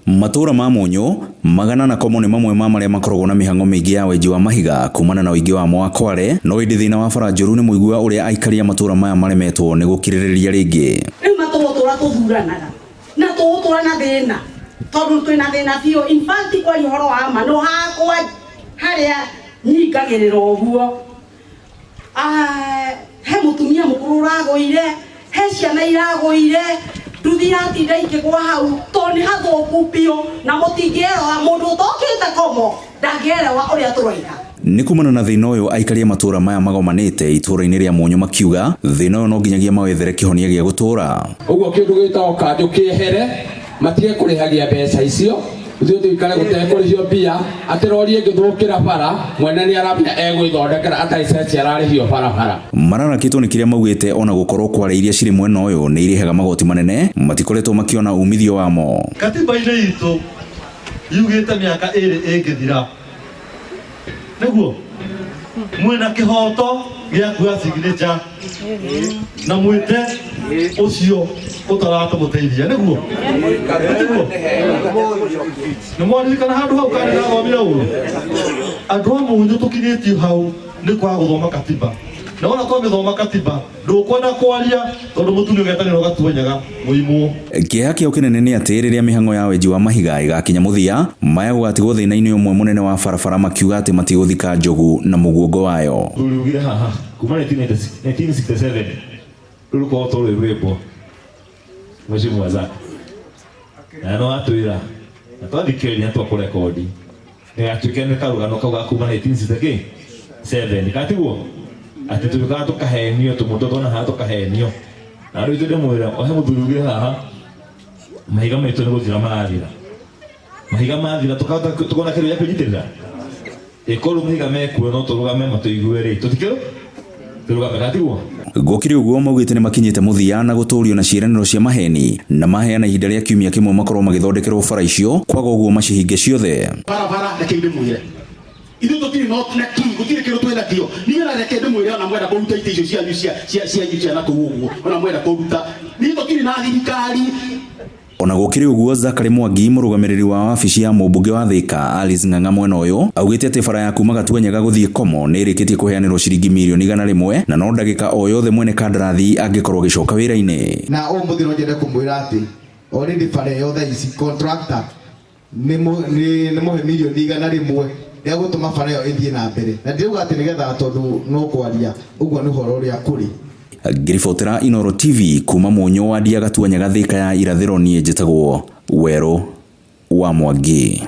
Matũra ma Mũnyũ, Magana na Komo nĩ mamwe ma marĩa makoragwo na mĩhang'o mĩingĩ ya wenji wa mahiga kumana na ũingĩ wamo wa kware, no ĩndĩ thĩna wa bara njũru nĩ mũigua ũrĩa aikari a matũra maya maremetwo nĩ gũkirĩrĩria rĩngĩ. Rĩu ma tũgũtũra tũthuranaga na tũgũtũra na thĩna tondũ twĩna thĩna biũ. In fact, kwaria ũhoro wa ma, no hakwa harĩa nyingagĩrĩra ũguo. Ah, he mũtumia mũkũrũ ũragũire, he ciana iragũire, nduthi iratinda ikĩgwa hau tondũ nĩ hathũku biũ, na mũtingĩerewa, mũndũ ũtokĩte Komo ndangĩerewa ũrĩa tũroiga. Nĩ kumana na thĩna ũyũ aikari a matũra maya magomanĩte itũra-inĩ rĩa Mũnyũ makiuga thĩna ũyũ no nginyagia mawethere kĩhonia gĩa gũtũra. Ũguo kĩndũ gĩtagwo kanjũ kĩehere, matige kũrĩhagia mbeca icio, ithuĩ tũikare gũtekũrĩhio mbia, atĩ rori ĩngĩthũkĩra bara mwene nĩ aramenya egwĩthondekera atarĩ ceci ararĩhio barabara. Mararakĩtwo nĩ kĩrĩa maugĩte ona gũkorwo kware iria cirĩ mwena ũyũ nĩ irĩhaga magoti manene matikoretwo makĩona umithio wamo. Katiba-inĩ itũ yugĩte mĩaka ĩrĩ ĩngĩthira nĩguo mwĩna kĩhoto gĩa kuoya signature na mwĩte ũcio ũtaratũmũteithia, nĩguo nĩtiguo? Nĩ mwaririkana handũ hau kana ndathomire ũru? Andũ a Mũnyũ tũkinyĩtio hau nĩ kwaga gũthoma katiba, na wona twamĩthoma katiba ndũkwenda kwaria tondũ mũtu nĩ ũgetanĩra ũgatuo nyaga mũimwo. Kĩeha kĩao kĩnene nĩ atĩ rĩrĩa mĩhang'o ya wenji wa mahiga ĩgakinya mũthia, maya gũgatigwo thĩna-inĩ ũmwe mũnene wa barabara makiuga atĩ matigũthika njogu na mũguongo wayo. Rũriugire haha kuma 1967 rũu rũkorwo tũrĩ rwĩmbo Mheshimiwa Zack na no atwĩra na twathikĩrĩria na twakũrekondi ndĩgatuĩke nĩ karũgano kau ga kuma 1967 katiguo atĩ tũgĩũkaga tũkahenio tũmũtwe tuona haha tũkahenio na rĩu ithuĩ ndĩmwĩra ohe mũthuri ugire haha mahiga maitũ nĩ gũthira marathira, mahiga mathira tũkahota tukona kĩndũ gĩa kwĩnyitĩrĩra ĩkorwo mahiga mekuo no tũrũgame matũigue rĩ tũtikĩrũ tũrũgame katiguo. Gũkĩrĩ ũguo maugĩte nĩ makinyĩte mũthia na gũtũrio na ciĩranĩro cia maheni na maheana ihinda rĩa kiumia kĩmwe makorwo magĩthondekerwo bara icio, kwaga ũguo macihinge ciothe. Barabara reke ndĩmwĩre, ithuĩ tũtirĩ no na ki gũtirĩ kĩndũ twĩ nakĩo. Niĩ na reke ndĩmwĩre, ona mwenda kũruta itĩ icio cianyu cia cia cianyu cia na kũu ũguo, ona mwenda kũruta, niĩ tũtirĩ na thirikari. Ona gũkĩrĩ ũguo, Zachary Mwangi, mũrũgamĩrĩri wa wabici ya mũmbunge wa Thika, Alice Ng'ang'a mwena ũyũ, augĩte atĩ bara ya kuma Gatuanyaga gũthiĩ Komo nĩ ĩrĩkĩtie kũheanĩrwo ciringi mirioni 100 na no ndagĩka o yothe mwene kandarathi angĩkorwo agĩcoka wĩra-inĩ. Na ũmũthĩ no nyende kũmwĩra atĩ already bara ĩyo thaa ici contractor nĩ mũhe mirioni 100 rĩa gũtũma bara ĩyo ĩthiĩ na mbere, na ndirauga atĩ nĩgetha tondũ no kwaria ũguo, nĩ ũhoro ũrĩa kũrĩ. Ngĩribotera Inooro TV kuma Mũnyũ wa Ndia Gatuanyaga Thika ya Irathĩro, niĩ njĩtagwo Werũ wa Mwangi.